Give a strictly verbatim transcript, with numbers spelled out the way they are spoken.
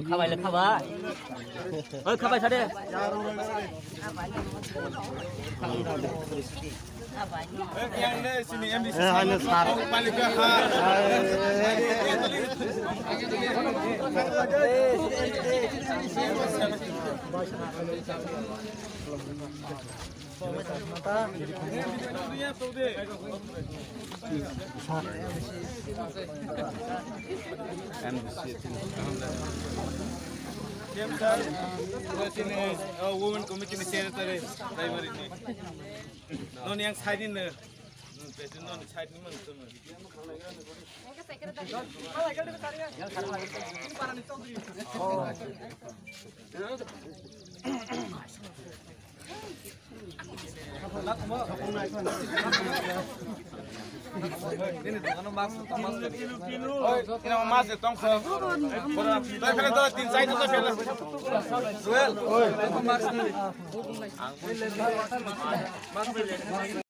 Khabai le khabai. Oi, khabai sade. Women committee ni secretary, primary ni. Noni yang side ni, president noni side ni mang tong.